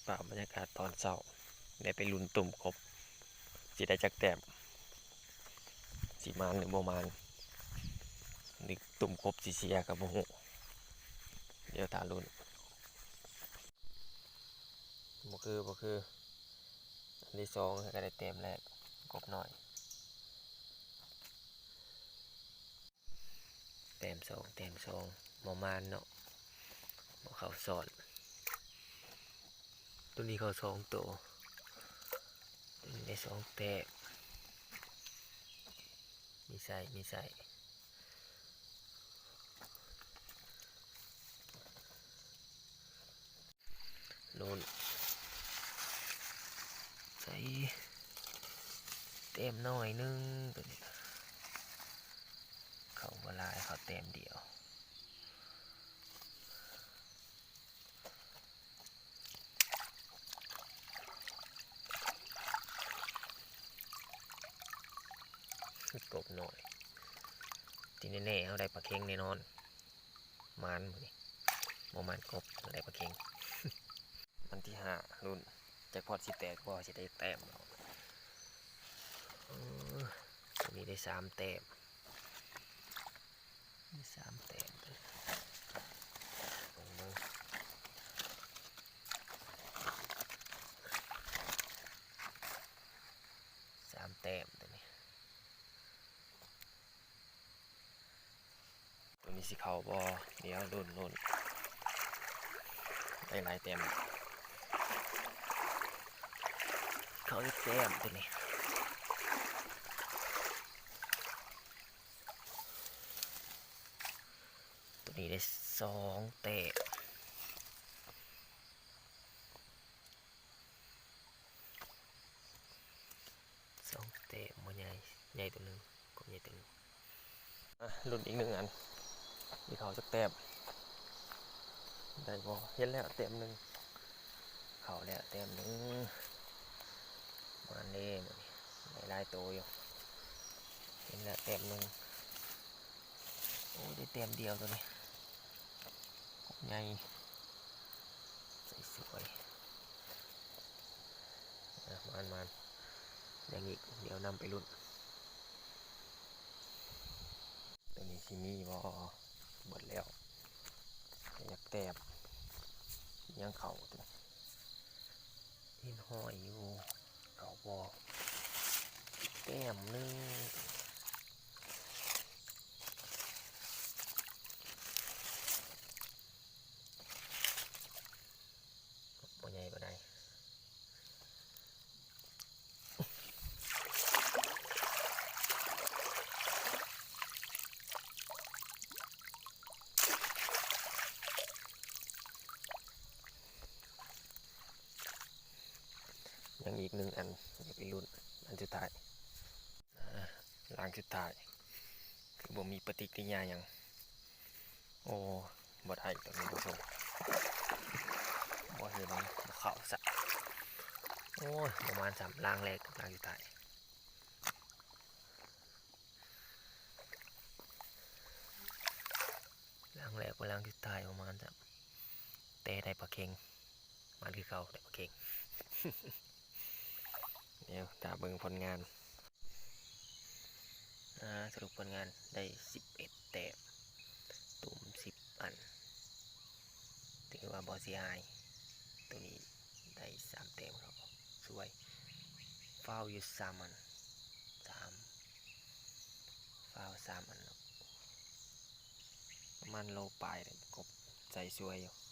ພາບບັນຍາກາດຕອນເຊົ້າ ໄດ້ໄປລຸ້ນຕຸ່ມກົບ ຊິໄດ້ຈັກແຕ້ມ ຊິໝານຫຼືບໍ່ໝານ ຫຼືຕຸ່ມກົບຊິເສຍກໍບໍ່ຮູ້ ດຽວຖ້າລຸ້ນ. ບໍ່ຄື ບໍ່ຄື ອັນທີສອງກໍໄດ້ແຕ້ມແລກ ກົບນ້ອຍ ແຕ້ມສອງ ແຕ້ມສອງ ບໍ່ໝານເນາະ ບໍ່ເຂົ້າຊ້ອນ. ໂຕນີ້ເຂົ້າສອງໂຕ ໂຕນີ້ໄດ້ສອງແຕ້ມ ມີໃຊ້ ມີໃຊ້. ໂນ່ນ ໃສ່ ແຕ້ມໜ້ອຍໜຶ່ງ ໂຕນີ້ ເຂົ້າບໍ່ຫຼາຍ ເຂົ້າແຕ້ມດຽວ. ກົບນ້ອຍ ທີ່ແນ່ໆ ເຮົາໄດ້ປາເຄັງແນ່ນອນ. ໝານມື້ນີ້ ບໍ່ໝານກົບ ໄດ້ປາເຄັງ. ອັນທີຫ້າ ລຸ້ນ ແຈັກພອດຊິແຕກບໍ່ ຊິໄດ້ແຕ້ມ. ເອີ ໂຕນີ້ໄດ້ສາມແຕ້ມ ໄດ້ສາມແຕ້ມ ເບິ່ງ ເບິ່ງ ສາມແຕ້ມໂຕນີ້. ໂຕນີ້ຊິເຂົ້າບໍ່ ດຽວລຸ້ນ ລຸ້ນ ໄດ້ຫຼາຍແຕ້ມ ເຂົ້າອີກແຕ້ມໂຕນີ້. ໂຕນີ້ໄດ້ສອງແຕ້ມ ສອງແຕ້ມ ບໍ່ໃຫຍ່ ໃຫຍ່ໂຕໜຶ່ງ ກົບໃຫຍ່ໂຕໜຶ່ງ. ອ່ະ ລຸ້ນອີກໜຶ່ງອັນ ຊິເຂົ້າຈັກແຕ້ມ ໄດ້ບໍ່. ເຫັນແລ້ວແຕ້ມໜຶ່ງ ເຂົ້າແລ້ວແຕ້ມໜຶ່ງ ມາເດ້ ມື້ນີ້ໄດ້ຫຼາຍໂຕຢູ່ ເຫັນແລ້ວແຕ້ມໜຶ່ງ. ໂອ້ຍ ໄດ້ແຕ້ມດຽວໂຕນີ້ ກົບໃຫຍ່ ໃສ່ສວຍ. ອ່ະ ມານໆ ຍັງອີກ ດຽວນຳໄປລຸ້ນ. ໂຕນີ້ຊິມີບໍ່ ເບິດແລ້ວ ຢາກແຕ້ມ ຍັງເຂົ້າໂຕນີ້ ເຫັນຫ້ອຍຢູ່ ເຂົ້າບໍ່ ແຕ້ມໜຶ່ງ ບໍ່ໃຫຍ່ປານໃດ. ຍັງອີກໜຶ່ງອັນ ດຽວໄປລຸ້ນ ອັນສຸດທ້າຍ ອ່າ ລາງສຸດທ້າຍ ຄືບໍ່ມີປະຕິກິລິຍາຫຍັງ. ໂອ້ ບໍ່ໄດ້ ຕອນນີ້ຜູ້ຊົມ ບໍ່ເຫັນ ບໍ່ເຂົ້າຊະ. ໂອ້ຍ ບໍ່ມານຊ້ຳ ລາງແລກກັບລາງສຸດທ້າຍ ລາງແລກກັບລາງສຸດທ້າຍ ບໍ່ມານຊ້ຳ ແຕ່ໄດ້ປາເຄັງ ມານຄືເກົ່າ ໄດ້ປາເຄັງ. ດຽວຖ້າເບິ່ງຜົນງານ ອ່າ ສະຫຼຸບຜົນງານໄດ້ສິບເອັດແຕ້ມ ຕຸ່ມສິບອັນ ຖືວ່າບໍ່ເສຍຫາຍ. ໂຕນີ້ໄດ້ສາມແຕ້ມ ເຂົ້າສວຍ ຟາວຢູ່ສາມອັນ ສາມ ຟາວສາມອັນເນາະ ປະມານໂລປາຍ ກົບໃສ່ສວຍຢູ່.